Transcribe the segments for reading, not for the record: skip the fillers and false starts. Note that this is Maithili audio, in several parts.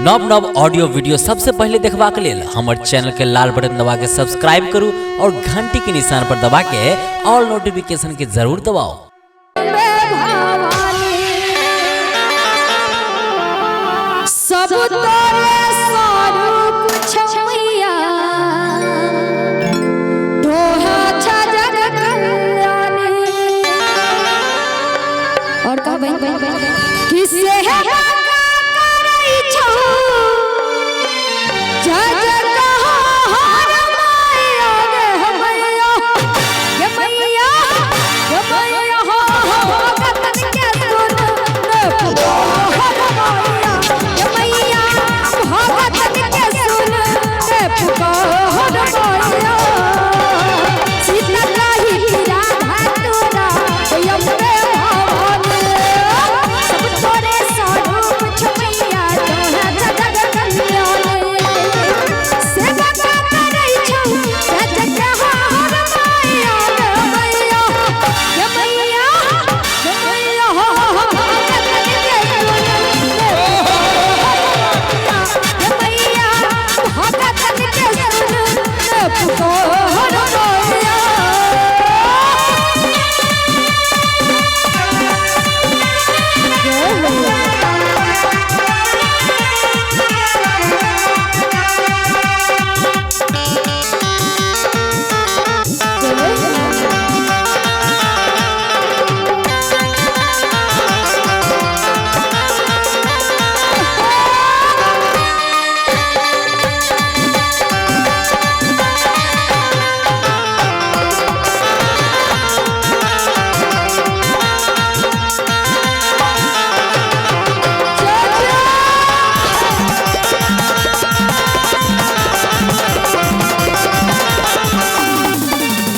नव नव ऑडियो वीडियो सबसे पहले देखबाक लेल हमर चैनल के लाल बटन दबा के सब्सक्राइब करू और घंटी के निशान पर दबा के ऑल नोटिफिकेशन के जरूर दबाओ। सब तोरे स्वरूप छमैया तोहा छ जग कल्याणी। और कहबै कि से करै छौ जग हर माया गे मैया गे मैया गे मैया हो भगतन के सुन ने पुकार मैया गे मैया भगतन के सुन ने पुकार मैया। सीता कही राधा तोरा अम्बे भवानी सब तोरे स्वरूप छमैया तोरा जग कल्याणी। सेवा करै छौ जग हर माया गे मैया गे मैया गे मैया हो भगतन के सुन ने गे मैया भगतन के सुन ने पुकार मैया।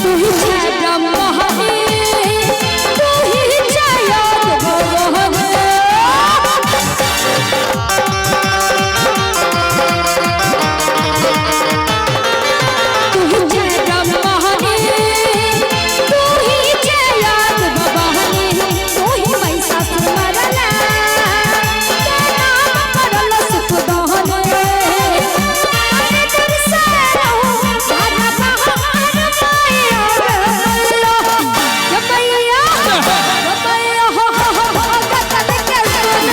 तू ही छै ब्रह्म तू ही छै भगवान। तू ही छै ब्रह्म तू ही छै भगवान। तू ही महिषासुर मरला के नाम पड़ल सुख दहन। अरे दूर से रहू राधा बहार माया गे मैया गे मैया हो भगतन के सुन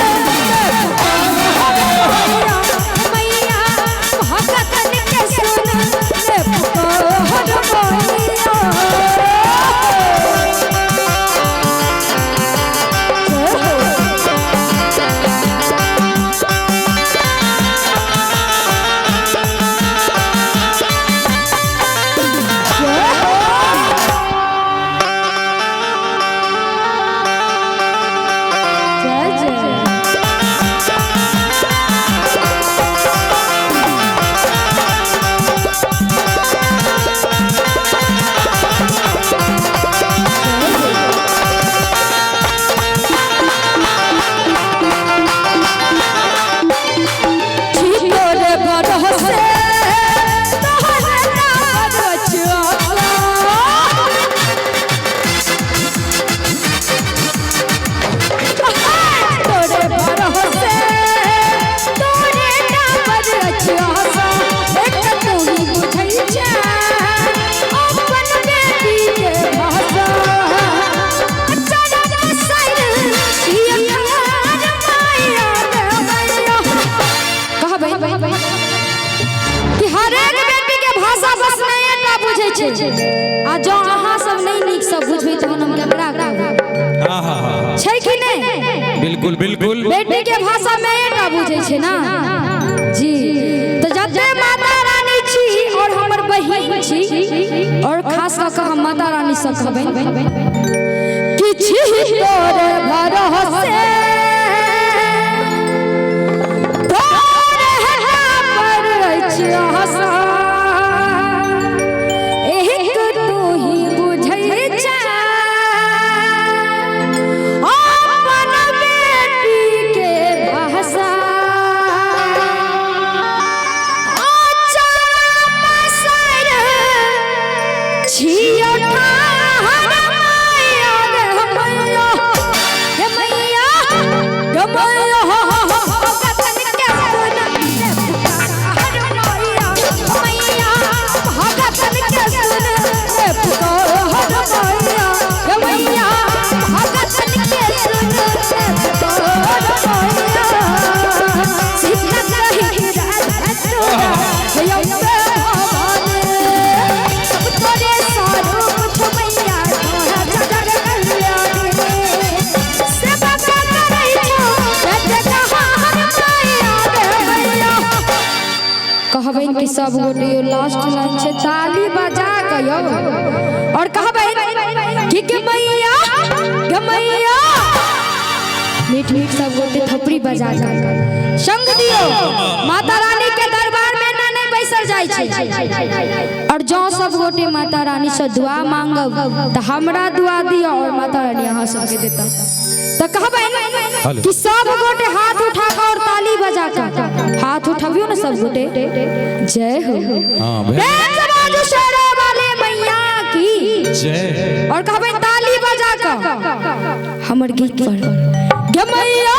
मैया भगतन के सुन ने पुकार मैया। जय जय तोरे भरोसे तोहरे नाम रचुआ। तोरे भरोसे तोरे नाम रचुआ। एक तू ही बुझै छै अपन बेटी के भाषा। चरण पसारि छियै माया गे मैया। कहबै कि हरेक बेटी के भाषा बस नहीं टा बुझै छै आ जँ अहाँ सब नहीं नीक से बुझबै तहन हम केकरा कहबै छै कि नहीं? बिल्कुल बिल्कुल बेटी के भाषा में टा बुझै छै ना जी। तो जते माता रानी छी और हमर बहिन छी और खास कऽ के हम माता रानी से कहबै कि छी तोरे भरोसे तोरे पर अछि आशा। एक तू ही बुझै छै अपन बेटी के भाषा। छियो ठार माया गे मैया गे मैया कहबनि कि सब गोटे यो लास्ट लाइन छै, ताली बजा के यौ, और कहबनि कि गे मैया, गे मैया। मीठ मीठ सब गोटे थपड़ी बजा के संग दियो। माता रानी के दरबार में ना नहीं बैसल जाइ छै, और जो सब गोटे माता रानी से दुआ मांगब तो हमरा दुआ दियो और माता रानी अहाँ सबके देता। तो कहबनि कि सब गोटे हाथ उठा के और ताली बजा के, हाथ उठबियो ना सब गोटे, जय हो। हाँ, भेल। प्रेम से बाजू शेरों वाले मैया की जय। और कहबनि ताली बजा के हमर गीत पर, गे मैया,